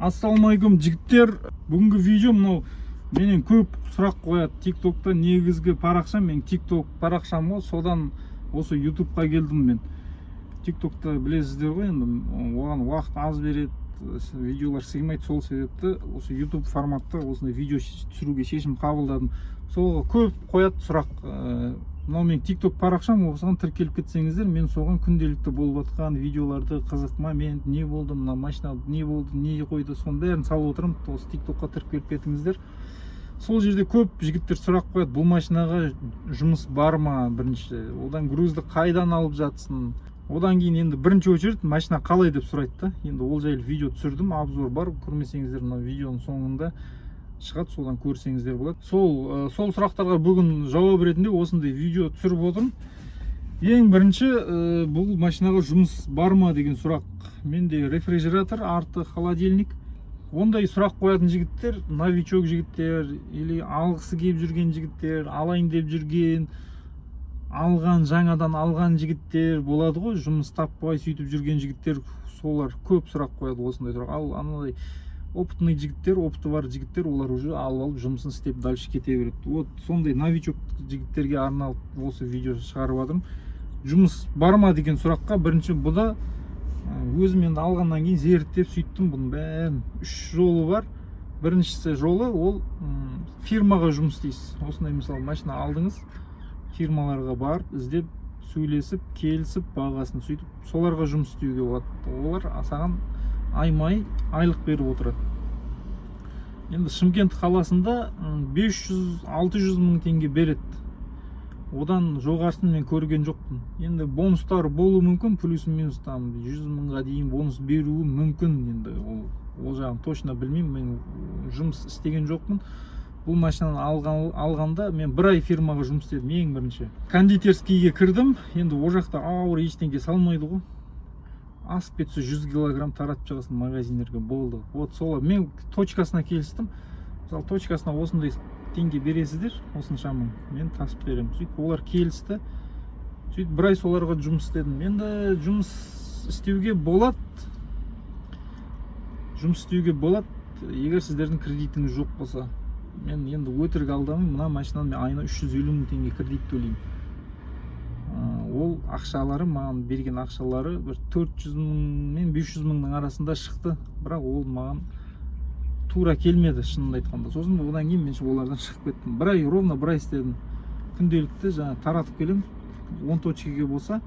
Ассалаумағалейкум, жігіттер! Бүгінгі видео мынау. Менен көп сұрақ қояды Тиктокта. Негізгі парақшам менің Тикток парақшам ғой, содан осы Ютубқа келдім мен. Тиктокта білесіздер ғой енді, оған уақыт аз береді, видеолар сыймайды. Сол себепті осы Ютуб форматта осындай видео түсіруге шешім қабылдадым. Солға көп қояды сұрақ. Мынау менің Тикток парақшам, осыған тіркеліп кетсеңіздер, мен соған күнделікті болып жатқан видеоларды, қызық момент, не болды, мына машина не болды, не қойды, соның бәрін салып отырамын. Осы Тиктокқа тіркеліп кетіңіздер. Сол жерде көп жігіттер сұрақ қояды: бұл машинаға жұмыс бар ма бірінші, одан грузды қайдан алып жатсың, одан кейін енді бірінші очередь машина қалай деп сұрайды да. Енді ол жайлы видео түсірдім, обзор бар, көрмесеңіздер, мына видеоның соңында шығады, содан көрсеңіздер болады. Сол сұрақтарға бүгін жауап ретінде осындай видео түсіріп отырмын. Ең бірінші бұл машинаға жұмыс бар ма деген сұрақ. Менде рефрижератор, арты холодильник. Ондай сұрақ қоятын жігіттер новичок жігіттер или алғысы келіп жүрген жігіттер, алайын деп жүрген, алған, жаңадан алған жігіттер болады ғой, жұмыс таппай сөйтіп жүрген жігіттер, солар көп сұрақ қояды осындай сұрақ. Ал анадай опытный жігіттер, опыты бар жігіттер, олар уже алып алып, жұмысын істеп, дальше кете береді. Вот сондай новичок жігіттерге арналып осы видео шығарып жатырмын. Жұмыс бар ма деген сұраққа бірінші бұда өзім енді алғаннан кейін зерттеп сөйттім. Бұның бәрін үш жолы бар. Біріншісі жолы ол фирмаға жұмыс істейсіз. Осындай, мысалы, машина алдыңыз, фирмаларға барып, іздеп, сөйлесіп, келісіп бағасын, сөйтіп соларға жұмыс істеуге болады. Олар саған айма-ай айлық беріп отырады. Енді Шымкент қаласында 500-600 мың теңге береді, одан жоғарысын мен көрген жоқпын. Енді бонустар болуы мүмкін, плюс минус там 100 мыңға дейін бонус беруі мүмкін. Енді ол жағын точно білмеймін, мен жұмыс істеген жоқпын. Бұл машинаны алғанда мен бір ай фирмаға жұмыс істедім. Ең бірінші кондитерскийге кірдім. Енді ол жақта ауыр ештеңе салмайды ғой, асып кетсе 100 килограмм таратып шығасың магазиндерге, болды. Вот солай мен точкасына келістім. Мысалы, точкасына осындай теңге бересіздер, осынша мың, мен тасып беремін. Сөйтіп олар келісті. Сөйтіп бір ай соларға жұмыс істедім. Енді жұмыс істеуге болады, жұмыс істеуге болады, егер сіздердің кредитіңіз жоқ болса. Мен енді өтірік алдамаймын, мына машинаны мен айына 350 мың теңге кредит төлеймін. Ол ақшалары, маған берген ақшалары бір 400 мың мен 500 мыңның арасында шықты, бірақ ол маған тура келмеді, шынымды айтқанда. Сосын одан кейін мен олардан шығып кеттім. Бір ай, ровно бір ай істедім. Күнделікті жаңағы таратып келемін, 10 точкаге болса,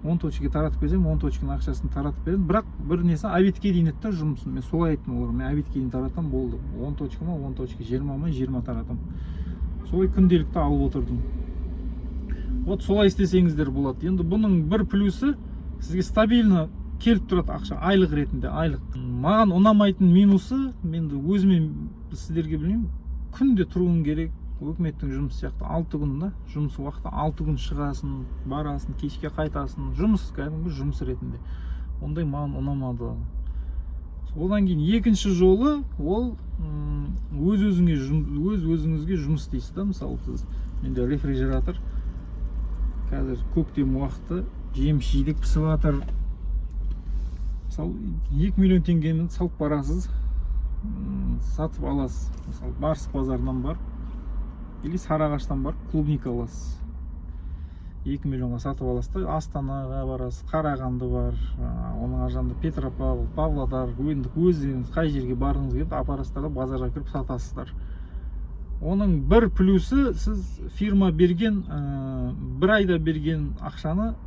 10 точкаге таратып келсем, 10 точканың ақшасын таратып беремін. Бірақ бір несі, обедке дейін еді да жұмысым. Мен солай айттым оларға: мен обедке дейін таратамын, болды, 10 точка ма, 10 точка, 20 ма, 20 таратамын. Солай күнделікті алып отырдым. Вот солай істесеңіздер болады. Енді бұның бір плюсы, сізге стабильно келіп тұрады ақша айлық ретінде, айлық. Маған ұнамайтын минусы, енді өзіме, сіздерге білмеймін, күнде тұруың керек, өкіметтің жұмысы сияқты, 6 күн да жұмыс уақыты, 6 күн шығасың, барасың, кешке қайтасың. Жұмыс кәдімгі жұмыс ретінде, ондай маған ұнамады. Одан кейін екінші жолы ол өз өзіңе өз өзіңізге жұмыс істейсіз да. Мысалы, сіз, менде рефрижератор, қазір көктем уақыты, жеміс жидек пісіп жатыр. Мысалы, 2 миллион теңгені салып барасыз, сатып аласыз. Мысалы, Барыс базарынан барып или Сарыағаштан барып клубника аласыз, 2 миллионға сатып аласыз да, Астанаға барасыз, Қарағанды бар, оның ар жағында Петропавл, Павлодар, енді өздеріңіз қай жерге барғыңыз келеді, апарасыздар да, базарға кіріп сатасыздар. Оның бір плюсы, сіз фирма берген бір айда берген ақшаны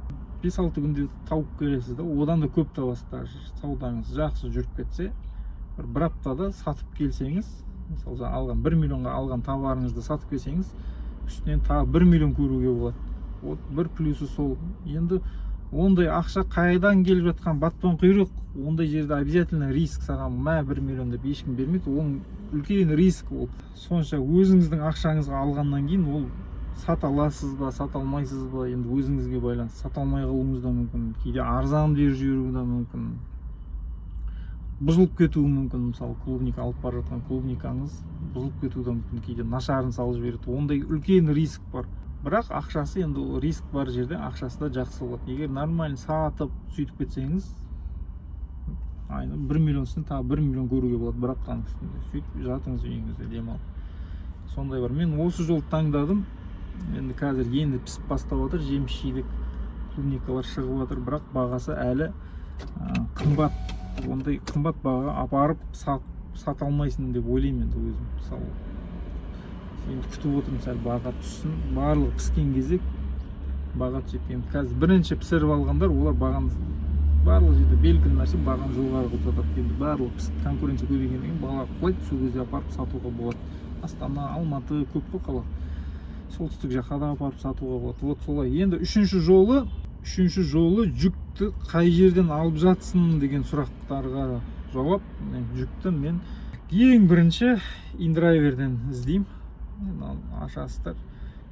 5-6 күнде тауып келесіз да, одан да көп табасыз даже. Саудаңыз жақсы жүріп кетсе, бір аптада сатып келсеңіз, мысалы, жаңа алған 1 миллионға алған товарыңызды сатып келсеңіз, үстінен тағы 1 миллион көруге болады. Вот бір плюсы сол. Енді ондай ақша қайдан келіп жатқан батпан құйрық? Ондай жерде обязательно риск. Саған мә 1 миллион деп ешкім бермейді, оның үлкен риск. Ол сонша өзіңіздің ақшаңызға алғаннан кейін, ол сата аласыз ба, сата алмайсыз ба, енді өзіңізге байланысты. Сата алмай қалуыңыз да мүмкін, кейде арзан беріп жіберуі де мүмкін, бұзылып кетуі мүмкін. Мысалы, клубника алып бара жатқан клубникаңыз бұзылып кетуі де мүмкін, кейде нашарын салып жібереді. Ондай үлкен риск бар. Бірақ ақшасы, енді ол риск бар жерде ақшасы да жақсы болады. Егер нормально сатып, сөйтіп кетсеңіз. Айына 1 миллион үстіне тағы 1 миллион көруге болады бір аптаның үстінде. Сөйтіп жатыңыз үйіңізде демалып. Сондай бар. Мен осы жолды таңдадым. Енді қазір енді пісіп бастап жатыр жеміс жидек, клубникалар шығып жатыр, бірақ бағасы әлі қымбат. Ондай қымбат бағаға апарып сата алмайсың деп ойлаймын енді өзім. Мысалы, енді күтіп отырмын, сәл баға түссін. Барлығы піскен кезде баға түседі. Енді қазір бірінші пісіріп алғандар, олар бағаны, барлық жерде белгілі нәрсе, бағаны жоғары қылып сатады. Енді барлығы пісіп, конкуренция көбейгеннен кейін баға құлайды. Сол кезде апарып сатуға болады. Астана, Алматы, көп қой қала, солтүстік жаққа да апарып сатуға болады. Вот солай. Енді үшінші жолы жүкті қай жерден алып жатсың деген сұрақтарға жауап. Міне, жүкті мен ең бірінші Индрайверден іздеймін. Енді оны ашасыздар.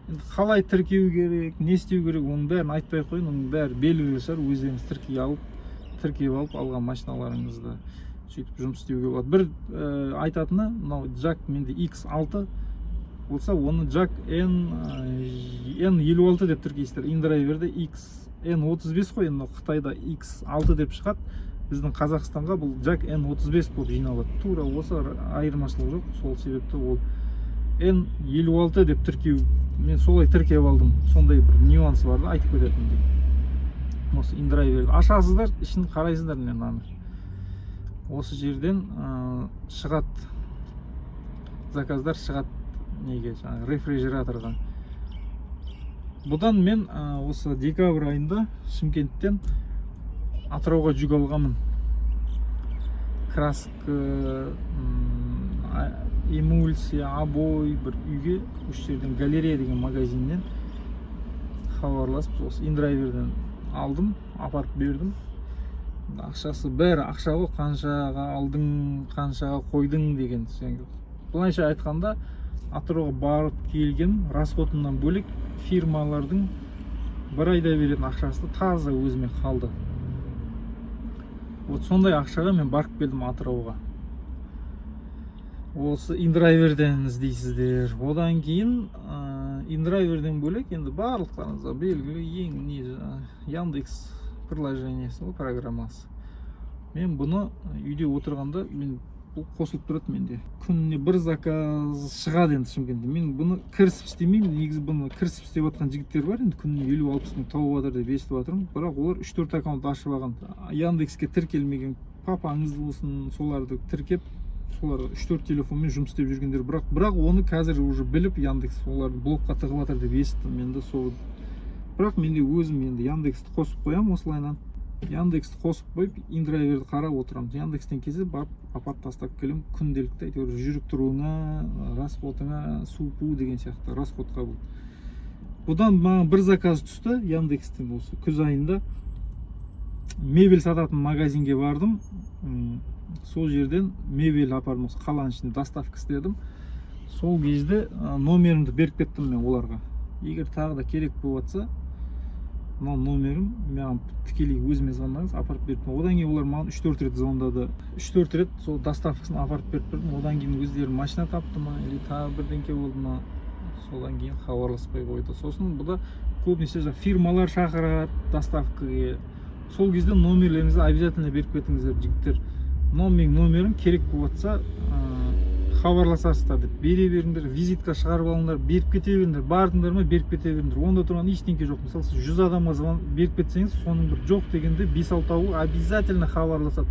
Енді қалай тіркеу керек, не істеу керек, оның бәрін айтпай ақ қояйын, оның бәрі белгілі шығар. Өздеріңіз тіркей алып, тіркеп алып, алған машиналарыңызды сөйтіп жұмыс істеуге болады. Бір айтатыны, мынау JAC менде X6 болса, оны JAC N56 деп тіркейсіздер Индрайверде. X N35 қой енді, мынау Қытайда X6 деп шығады, біздің Қазақстанға бұл JAC N35 болып жиналады. Тура осы, айырмашылық жоқ. Сол себепті ол N56 деп тіркеу, мен солай тіркеп алдым. Сондай бір нюанс бар да айтып кететіндей. Осы Индрайверді ашасыздар, ішін қарайсыздар. Міне, мынаны осы жерден шығады, заказдар шығады. Неге? Жаңағы рефрижераторға. Бұдан мен осы декабрь айында Шымкенттен Атырауға жүк алғанмын: краска, эмульсия, обой бір үйге. Осы жерден, Галерея деген магазиннен хабарласып, осы Индрайверден алдым, апарып бердім. Ақшасы, бәрі ақша ғой, қаншаға алдың, қаншаға қойдың деген. Сен былайша айтқанда, Атырауға барып келген расходымнан бөлек, фирмалардың бір айда беретін ақшасы таза өзіме қалды. Вот сондай ақшаға мен барып келдім Атырауға. Осы Индрайверден іздейсіздер. Одан кейін Индрайверден бөлек, енді барлықтарыңызға белгілі ең не, жаңағы Яндекс приложениесі ғой, программасы. Мен бұны үйде отырғанда, мен бұл қосылып тұрады, менде күніне бір заказ шығады. Енді Шымкентте мен бұны кірісіп істемеймін. Негізі бұны кірісіп істеп жатқан жігіттер бар. Енді күніне 50-60 мың тауып жатыр деп естіп жатырмын, бірақ олар үш төрт аккаунт ашып алған. Яндекске тіркелмеген папаңыз болсын, соларды тіркеп, солар үш төрт телефонмен жұмыс істеп жүргендер. Бірақ оны қазір уже біліп, Яндекс оларды блокқа тығып жатыр деп естідім енді сол. Бірақ менде өзім енді Яндексті қосып қоямын. Осылайынан Яндексті қосып қойып, Индрайверді қарап отырамын. Яндекстен келсе, барып апарып тастап келемін. Күнделікті әйтеуір жүріп тұруыңа, расходыңа, су пу деген сияқты расходқа бұл. Бұдан маған бір заказ түсті Яндекстен осы күз айында. Мебель сататын магазинге бардым. Сол жерден мебель апардым, осы қаланың ішінде доставка істедім. Сол кезде номерімді беріп кеттім мен оларға: егер тағы да керек болып жатса, мынау номерім, маған тікелей өзіме звондаңыз, апарып беріп. Одан кейін олар маған үш төрт рет звондады, үш төрт рет сол доставкасын апарып беріп тұрдым. Одан кейін өздері машина тапты ма или тағы бірдеңке болды ма, содан кейін хабарласпай қойды. Сосын бұда көбінесе жаңағы фирмалар шақырады доставкаге. Сол кезде номерлеріңізді обязательно беріп кетіңіздер, жігіттер. Мынау менің номерім, керек болып жатса, хабарласасыздар деп бере беріңдер. Визитка шығарып алыңдар, беріп кете беріңдер. Бардыңдар ма, беріп кете беріңдер. Онда тұрған ештеңке жоқ. Мысалы, сіз 100 адамға звон беріп кетсеңіз, соның бір жоқ дегенде бес алтауы обязательно хабарласады.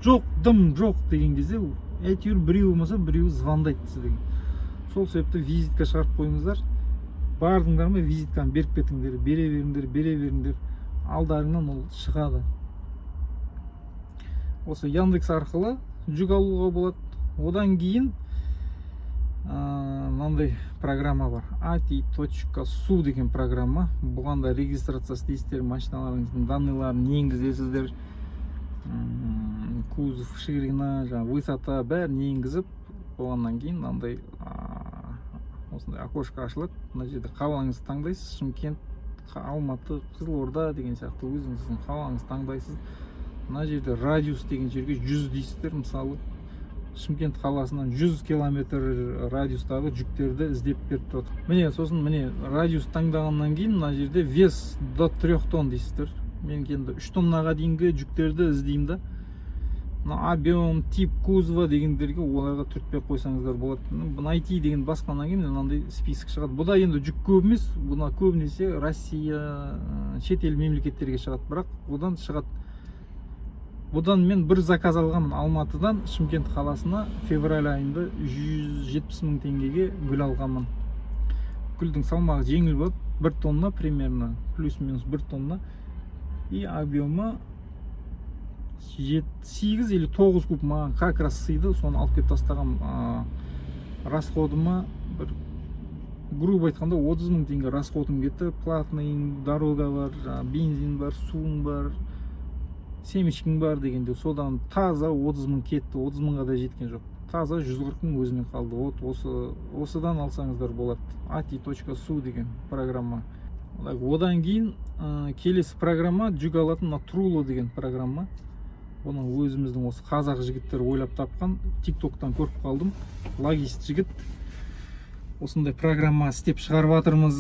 Жоқ, дым жоқ деген кезде әйтеуір біреу болмаса біреуі звондайды сізге. Сол себепті визитка шығарып қойыңыздар. Бардыңдар ма, визитканы беріп кетіңдер. Бере беріңдер, бере беріңдер, алдарыңнан ол шығады. Осы Яндекс арқылы жүк алуға болады. Одан кейін мынандай программа бар, ati.su деген программа. Бұған да регистрация істейсіздер, машиналарыңыздың данныйларын енгізесіздер. Кузов, ширина, жаңағы высота, бәрін енгізіп болғаннан кейін мынандай осындай окошко ашылады. Мына жерде қалаңызды таңдайсыз: Шымкент, Алматы, Қызылорда деген сияқты. Өзіңіздің қалаңызды таңдайсыз. Мына жерде радиус деген жерге 100 дейсіздер. Мысалы, Шымкент қаласынан 100 километр радиустағы жүктерді іздеп беріп тұрады. Міне, сосын, міне, радиус таңдағаннан кейін мына жерде вес до 3 тонн дейсіздер. Мен енді 3 тоннаға дейінгі жүктерді іздеймін да. Мына объем, тип кузова дегендерге, оларға түртпей қойсаңыздар болады. Ну, «Найти» деген басқаннан кейін мынандай список шығады. Бұда енді жүк көп емес, бұна көбінесе Россия, шетел мемлекеттерге шығады, бірақ одан шығады. Бұдан мен бір заказ алғанмын: Алматыдан Шымкент қаласына февраль айында 170 мың теңгеге гүл алғанмын. Гүлдің салмағы жеңіл болады, 1 тонна примерно, плюс минус 1 тонна, и объемы 8 или 9 куб. Маған как раз сыйды, соны алып келіп тастағанмын. Расходыма бір, грубо айтқанда, 30 мың теңге расходым кетті. Платный дорога бар, жаңағы бензин бар, суың бар, семечкің бар дегенде, содан таза 30 мың кетті, 30 мыңға да жеткен жоқ, таза 140 мың өзіме қалды. Вот осыдан алсаңыздар болады, ati.su деген программа. Так, одан кейін келесі программа жүк алатын мына Труло деген программа. Бұны өзіміздің осы қазақ жігіттері ойлап тапқан. Тик токтан көріп қалдым, логист жігіт осындай программа істеп шығарып жатырмыз,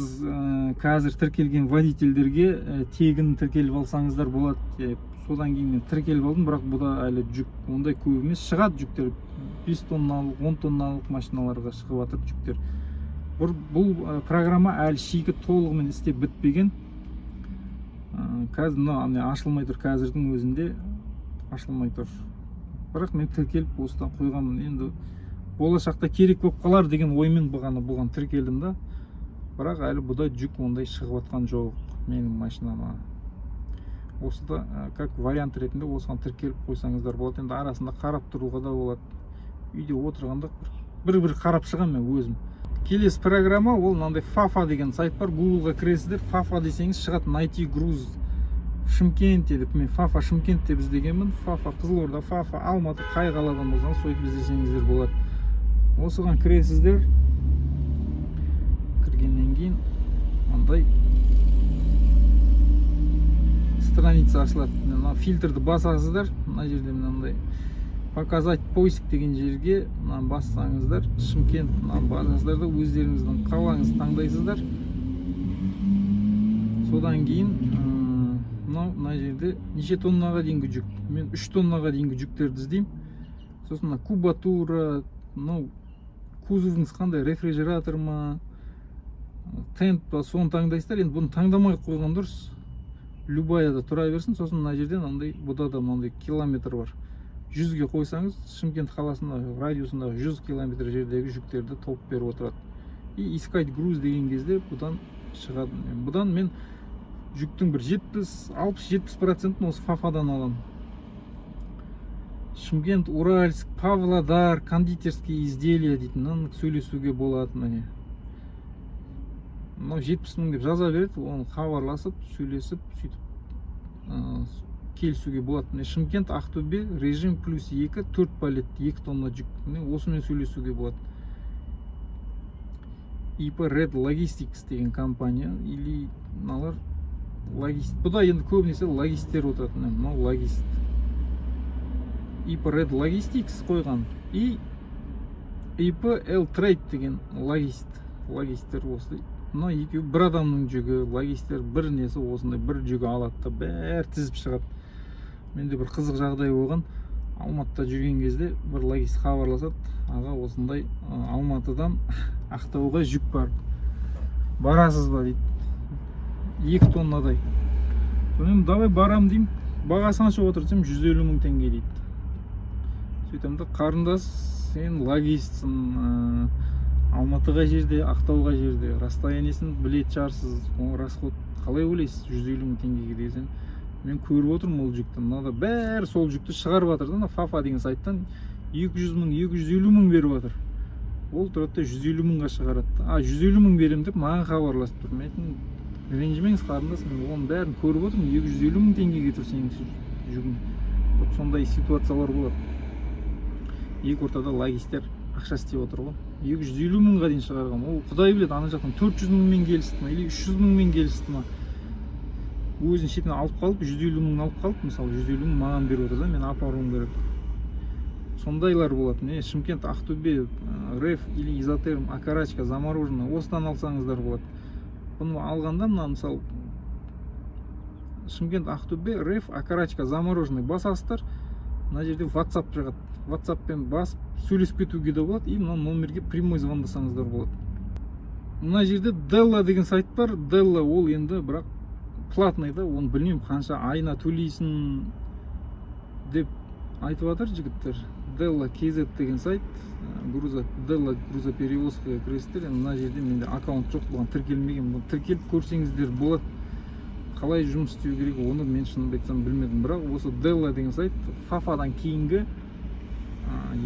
қазір тіркелген водительдерге тегін тіркеліп алсаңыздар болады деп. Содан кейін мен тіркеліп алдым, бірақ бұда әлі жүк ондай көп емес. Шығады жүктер, 5 тонналық, 10 тонналық машиналарға шығып жатыр жүктер. Бұл программа әлі шикі, толығымен істеп бітпеген. Қазір мына міне ашылмай тұр, қазірдің өзінде ашылмай тұр, бірақ мен тіркеліп осыдан қойғанмын. Енді болашақта керек болып қалар деген оймен бұған тіркелдім да, бірақ әлі бұда жүк ондай шығып жатқан жоқ менің машинама. Осы да как вариант ретінде осыған тіркеліп қойсаңыздар болады. Енді арасында қарап тұруға да болады, үйде отырғанда бір бір қарап шығамын мен өзім. Келесі программа ол мынандай Фафа деген сайт бар. Гуглға кіресіздер, Фафа десеңіз, шығады. «Найти груз в Шымкенте» деп, мен Фафа Шымкент деп іздегенмін. Фафа Қызылорда, Фафа Алматы, қай қаладан болсаңыз, сөйтіп іздесеңіздер болады. Осыған кіресіздер. Кіргеннен кейін мынандай страница ашылады. Мына фильтрді басасыздар, мына жерде мынандай «Показать поиск» деген жерге мынаны бассаңыздар, Шымкент, мынаны басасыздар да, өздеріңіздің қалаңызды таңдайсыздар. Содан кейін мынау мына жерде неше тоннаға дейінгі жүк, мен 3 тоннаға дейінгі жүктерді іздеймін. Сосын мына кубатура, мынау кузовыңыз қандай, рефрижератор ма, тент па, соны таңдайсыздар. Енді бұны таңдамай ақ қойған дұрыс, любая да тұра берсін. Сосын мына жерде мынандай, бұда да мынандай километр бар, 100-ге қойсаңыз, Шымкент қаласында радиусындағы 100 километр жердегі жүктерді тауып беріп отырады. И «Искать груз» деген кезде бұдан шығады. Бұдан мен жүктің бір 70, 60-70 процентін осы Фафадан аламын. Шымкент, Уральск, Павлодар, кондитерские изделия дейтін, мынаны сөйлесуге болады. Міне, мынау 70 мың деп жаза береді, оны хабарласып, сөйлесіп, сөйтіп келісуге болады. Міне, Шымкент, Ақтөбе, режим +2, төрт палет, 2 тонна жүк, міне, осымен сөйлесуге болады. ИП Red Logistics деген компания или мыналар логист. Бұда енді көбінесе логисттер отырады. Міне, мынау логист, ИП Red Logistics қойған и ИП L Trade деген логист. Логисттер осы мына екеуі бір адамның жүгі. Логисттер бір несі осындай бір жүгі алады да, бәрі тізіп шығады. Менде бір қызық жағдай болған: Алматыда жүрген кезде бір логист хабарласады: «Аға, осындай Алматыдан Ақтауға жүк бар, барасыз ба?» – дейді, 2 тоннадай. Сонымен, «Давай, барамын», – деймін. «Бағасы қанша отыр?» – десем, «150 мың теңге», – дейді. Сөйтемін да: «Қарындас, сен логистсің, Алматы қай жерде, Ақтау қай жерде, расстояниесін білетін шығарсыз, оның расход қалай ойлайсыз 150 мың теңгеге?» – десем, мен көріп отырмын ол жүкті, мынада бәрі сол жүкті шығарып жатыр да, ана Фафа деген сайттан 200 мың, 250 мың беріп жатыр. Ол тұрады да, 150 мыңға шығарады да, а 150 мың беремін деп маған хабарласып тұр. Мен айттым: «Ренжімеңіз, қарындас, мен оның бәрін көріп отырмын, 250 мың теңгеге тұр сенің жүгің». Вот сондай ситуациялар болады. Екі ортада логисттер ақша істеп отыр ғой. 250 мыңға дейін шығарған. Ол құдай біледі, ана жақтан 400 мыңмен келісті ма или 300 мыңмен келісті ма, өзінің шетінен алып қалып, 150 мыңын алып қалып, мысалы, 150 мың маған беріп отыр да, мен апаруым керек. Сондайлар болады. Міне, Шымкент, Ақтөбе, реф или изотерм, окорочка замороженный, осыдан алсаңыздар болады. Бұны алғанда мына, мысалы, Шымкент, Ақтөбе, реф, окорочка замороженный басасыздар. Мына жерде WhatsApp шығады, WhatsAppпен басып сөйлесіп кетуге де болады и мына номерге прямой звондасаңыздар болады. Мына жерде Делла деген сайт бар. Делла ол енді, бірақ платный да, оны білмеймін, қанша айына төлейсің деп айтып жатыр жігіттер. Делла kz деген сайт, груза Делла грузоперевозкаға кіресіздер. Енді мына жерде менде аккаунт жоқ, бұған тіркелмеген. Бұны тіркеліп көрсеңіздер болады. Қалай жұмыс істеу керек, оны мен шынымды айтсам білмедім. Бірақ осы Делла деген сайт Фафадан кейінгі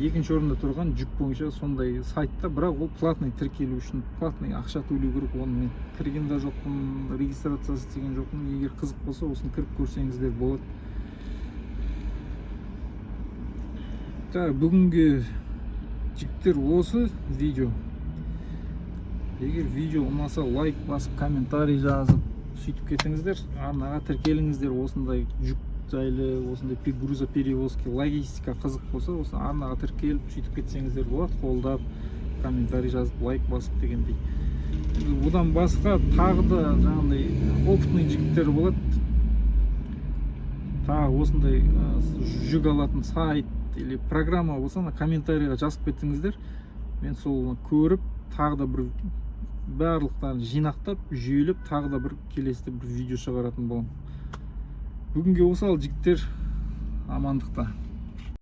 екінші орында тұрған жүк бойынша сондай сайтта. Бірақ ол платный, тіркелу үшін платный, ақша төлеу керек. Оны мен кірген де жоқпын, регистрация істеген жоқпын. Егер қызық болса, осыны кіріп көрсеңіздер болады. Так, бүгінгі, жігіттер, осы видео. Егер видео ұнаса, лайк басып, комментарий жазып, сөйтіп кетіңіздер, арнаға тіркеліңіздер. Осындай жүк жайлы, осындай грузоперевозки, логистика қызық болса, осы арнаға тіркеліп, сөйтіп кетсеңіздер болады, қолдап, комментарий жазып, лайк басып дегендей. Енді одан басқа тағы да жаңағындай опытный жігіттер болады. Тағы осындай жүк алатын сайт или программа болса, ана комментарийға жазып кетіңіздер. Мен сол көріп, тағы да бір барлықтарын жинақтап, жүйелеп, тағы да бір келесіде бір видео шығаратын боламын. Бүгінге осы. Ал, жігіттер, амандықта.